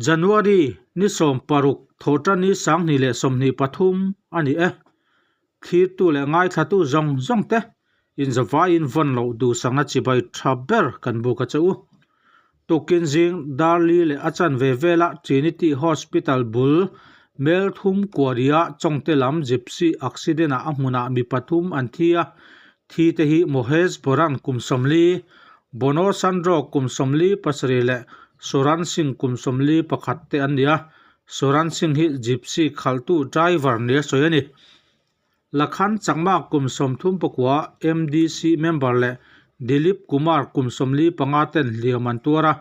January ni 16 Thawhṭanni 2023 a ni e. Thlirtu leh ngaithlatu zawng zawng te inzavaiin vawn loh duhsakna chibai tha ber kan buk a che u. Tukin zing Darli leh a chanve vela Trinity Hospital bul Melthum Kuaria Chawngte lam Gypsy accident ah a hmunah mi pathum an thi a, thi te hi Mohesh Boran kum 40, Bono Sandro kum 47 leh Soran Singh kum 41 te an ni a, Soran Singh hi Gypsy khalhtu driver nia sawi a ni. Lakhan Chakma kum 39 MDC member leh Dilip Kumar kum 45 ten hliam an tuar a,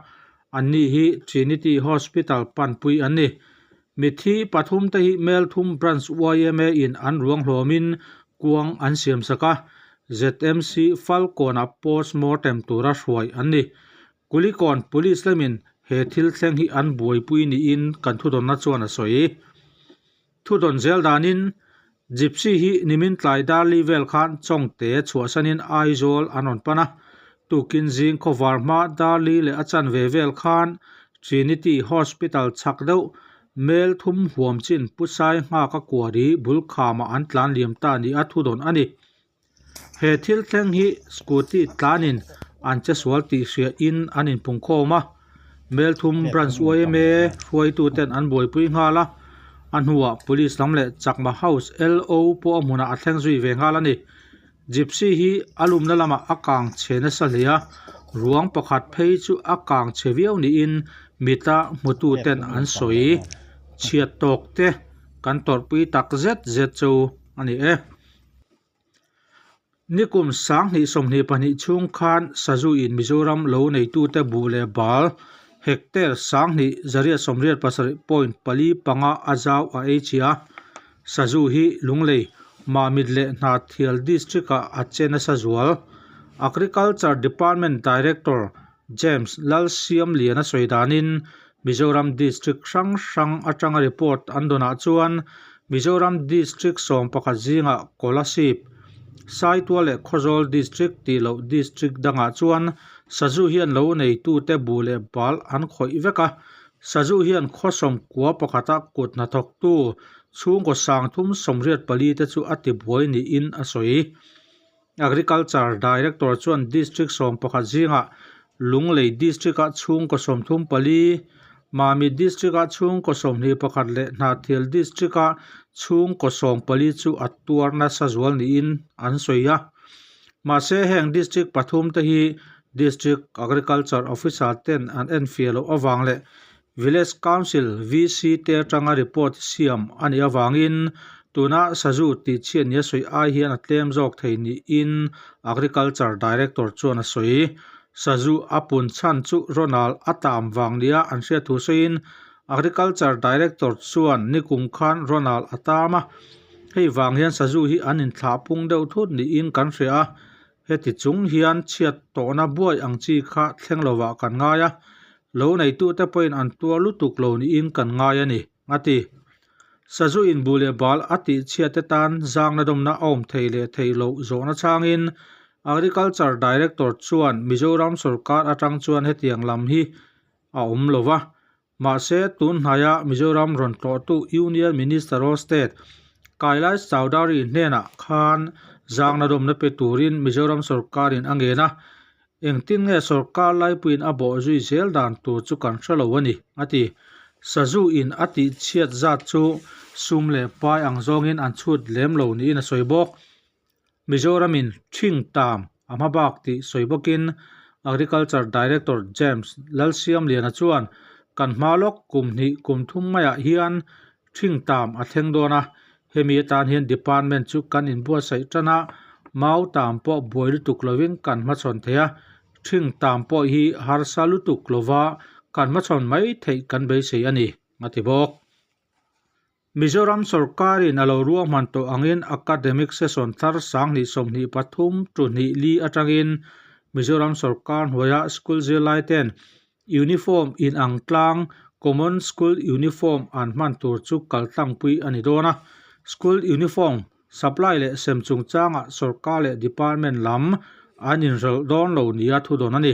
anni hi Trinity Hospital panpui an ni. Mithi pathum te hi Melthum Branch yma in an ruang hlawmin kuang an siamsak a, ZMC Falkawn-a postmortem tura hruai an ni. Kulikawn Police lamin he thil thleng hi an buaipui niin kan thudawnna chuan a sawi. Thudawn zel danin Gypsy hi nimin tlai Darli vel khan Chawngte chhuahsanin Aizawl an rawn pan a, tukin zing khawvar hma Darli leh a chanve vel khan Trinity Hospital chhak deuh Mel thum huam chin Pusai nghaka kuari bul khamah an tlan liam ta ni a thudawn a ni. He thil thleng hi scooty tlanin an che sual tih hria in an inpungkhawm a, Melthum Branch yma hruaitu ten an buaipui nghal a, a hnuah Police lam leh Chakma House LO pawh a hmunah a thleng zui ve nghal a ni. Gypsy hi a lumna lamah a kang chhe nasa hle a, ruang pakhat phei chu a kang chhe viau niin mita hmutu ten an sawi chhiat tawk te kan tawrhpui tak zet zet chu a ni e. Nikum 2022 chhung khan Sazu-in Mizoram lo neitute buh leh bal hectare 2887.45 a zau a ei chhia a. Sazu hi Lunglei, Mamit leh Hnahthial District-ah a che nasa zual. Agriculture Department Director James Lalsiamliana sawi danin Mizoram District hrang hrang atanga report an dawnah chuan Mizoram District 11 zingah Kolasib, Saitual leh Khawzawl District tih loh District dangah chuan Sazu hian lo neitute buh leh bal an khawih vek a. Sazu hian khaw sawmkua pakhata kut hnathawktu chhungkaw 384 te chu a tibuai niin a sawi. Agriculture Director chuan District 11 zingah Lunglei District-ah chhungkaw 34, Mamit District-ah chhungkaw 21 leh Hnahthial District-ah chhungkaw 14 chu a tuar nasa zual niin an sawi a. Mahse heng District pathum te hi District Agriculture Officer ten an enfiah loh avang leh Village Council, VC, te atanga report siam a nih avangin tuna sazu tih chhiat nia sawi ai hian a tlem zawk thei niin Agriculture Director chuan a sawi. Sazu a pun chhan chu Ronald a tam vang nia an hriat thu sawiin Agriculture Director chuan nikum khan Ronald a tam a, hei vang hian sazu hi an inthlah pung deuh thut niin kan hria a, Heti chung hian chhiat tawhna buai ang chi kha thleng lovah kan ngai a, lo neitute pawhin an tuar lutuk lo niin kan ngai a ni, a ti. Sazu inbu leh bal a tih chhiatte tan zangna dawmna a awm thei leh theih loh zawhna changin Agriculture Director chuan Mizoram sawrkar atang chuan hetiang lam hi a awm lo va, Mahse, tun hnaia Mizoram rawn tlawhtu Union Minister of State Kailash Chaudhary hnenah khan zangna dawmna pe turin Mizoram sawrkarin a ngen a, engtin nge sawrkar laipuiin a bawh zui zel dan tur chu kan hre lo a ni, a ti. Sazu in a tih chhiat zat chu sum leh pai ang zawngin an chhut lem lo niin a sawi bawk. Mizoramin ṭhing tam a hma bak tih sawi bawkin Agriculture Director James Lalsiamliana chuan kan hma lawk kum hnih kum thum maiah hian ṭhing tam a thleng dawn a, hemi atan hian department chu kan inbuatsaih tan a, mau tam pawh buai lutuk lovin kan hmachhawn thei a, ṭhing tam pawh hi harsa lutuk lova kan hmachhawn mai theih kan beisei a ni, a ti bawk. Mizoram sawrkarin a lo ruahman tawh angin academic session thar 2023 to 24 atangin Mizoram sawrkar hnuaia school zirlai ten uniform inang tlang common school uniform an hman tur chu kaltlangpui a ni dawn a. School uniform supply leh sem chungchangah sawrkar leh department lam an inrawlh dawn lo nia thudawn a ni.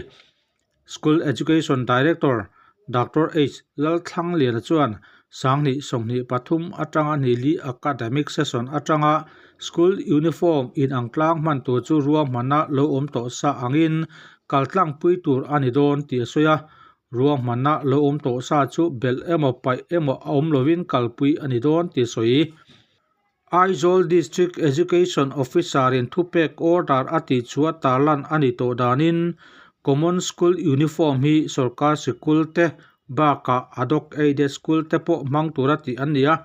School Education Director Doctor H Lalthlangliana chuan 2023 atanga hnihli academic session atanga school uniform inang tlang hman tur chu ruahmanna lo awm tawh sa angin kaltlangpui tur a ni dawn tih a sawi a. Ruahmanna lo awm tawh sa chu belh emaw paih emaw a awm lovin kalpui a ni dawn tih a sawi. Aizawl District Education Officer-in thupek order a tih chu a tarlan a ni tawh danin Common School Uniform hi sorkar sikul te bakah ad hoc aided school te pawh hmang tura tih an ni a,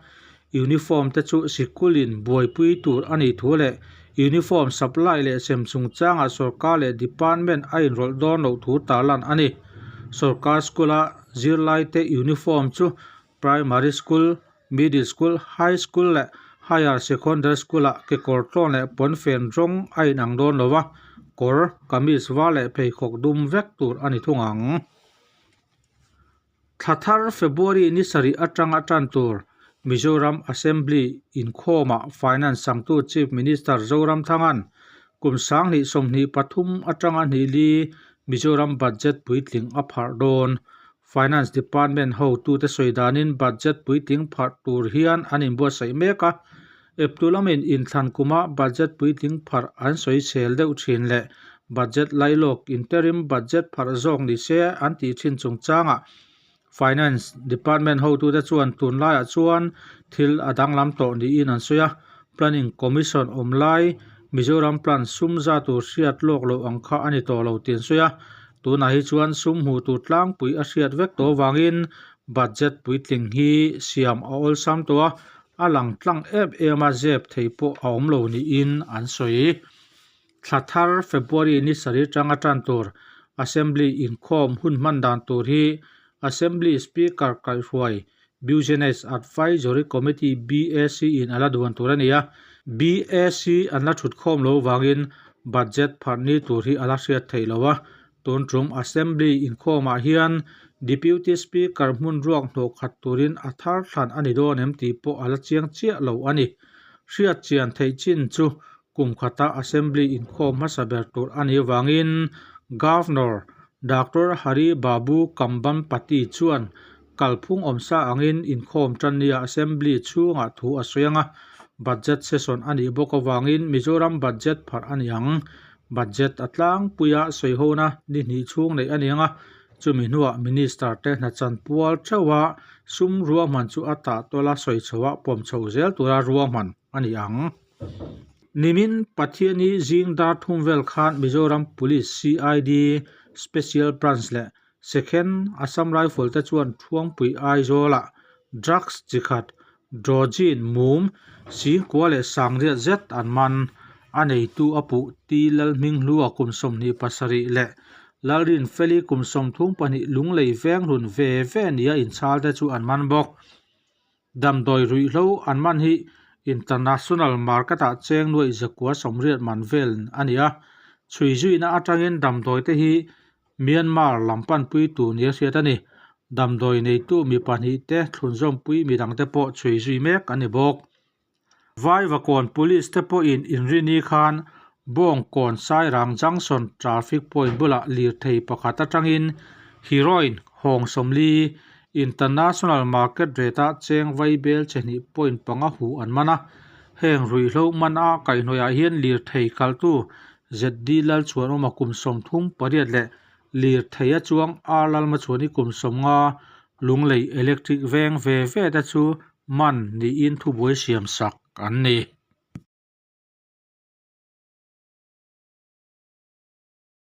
uniform te chu sikulin buaipui tur a nih thu leh uniform supply leh sem chungchangah sorkar leh department a inrawlh dawn loh thu tarlan a ni. Sorkar school-a zirlaite uniform chu Primary School, Middle School, High School leh Higher Secondary School-ah kekawr tlawn leh pawnfen rawng a inang dawn lo va, kawr, kamis var leh pheikhawk dum vek tur a ni thung ang. Thla thar February ni sarih atanga tan tur Mizoram Assembly inkhawmah Finance sangtu Chief Minister Zoramthanga'n kum 2023 atanga hnihli Mizoram Budget puitling a pharh dawn. Finance Department hotute sawi danin budget puitling pharh tur hian an inbuatsaih mek a, eptu lamin inthlan kuma budget puitling pharh an sawi chhel deuh thin leh budget lailawk interim budget pharh zawk ni se an tih thin chungchangah Finance Department hotute chuan tunlaiah chuan thil a danglam tawh niin an sawi a, Planning Commission awm lai Mizoram Plan sum za tur hriat lawk loh ang kha a ni tawh lo tih an sawi a. Tunah hi chuan sum hmuh tur tlangpui a hriat vek tawh avangin budget puitling hi siam a awlsam tawh a, a lang tlang em em a zep thei pawh a awm lo niin an sawi. Thla thar February ni sarih atanga tan tur Assembly inkhawm hun hman dan tur hi Assembly Speaker kaihhruai Business Advisory Committee, BAC, in a la duan tur a ni a. BAC an la thut khawm lo vangin budget pharh ni tur hi a la hriat theih lo a. Tun tum Assembly inkhawmah hian Deputy Speaker hmun ruak hnawh khat turin a thar thlan a ni dawn em tih pawh a la chiang chiah lo a ni. Hriat chian theih chin chu kum khata Assembly inkhawm hmasa ber tur a nih avangin Governor Doctor Hari Babu Kambhampati chuan Kalphung awmsa angin inkhawm tan nia Assembly chhungah thu a sawi ang a, Budget session a nih bawk avangin Mizoram Budget pharh a ni ang. Budget a tlangpuia sawihona ni hnih chhung neih a ni ang a, chumi hnuah Minister te hnachan pual theuha sum ruahman chu a tah tawla sawi chhoah pawm chho zel tura ruahman a ni ang. Nimin Pathiani zing dar thum vel khan Mizoram Police CID Special Branch leh Second Assam Rifle te chuan Thuangpui Aizawlah drugs chi khat Drogene mum singkua leh sangriat zet an man. A neitu a puh T Lalhminghlua kum 27 leh Lalrinfeli kum 32 Lunglei Venghlun ve ve nia inchhal te chu an man bawk. Damdawi ruihhlo an man hi international market-ah cheng nuaih zakua sawmriat man vel a ni a, chhui zuina atangin damdawi te hi Myanmar lam panpui tur nia hriat a ni. Damdawi neitu mi pahnih te thlunzawmpui midangte pawh chhui zui mek a ni bawk. Vaivakawn Police te pawhin inrini khan Bawngkawn Sairang Junction traffic point bulah lirthei pakhat atangin heroin hawng 40 International Market rate-a cheng vaibel che hnih point panga huh an man a. Heng ruihhlo man a kaihhnawihah hian lirthei kaltu ZD Lalchhuanawma kum 38 leh lirthei a chuang R Lalmachhuani kum 50 Lunglei Electric veng ve ve te chu Man niin thubuai siam sak an ni.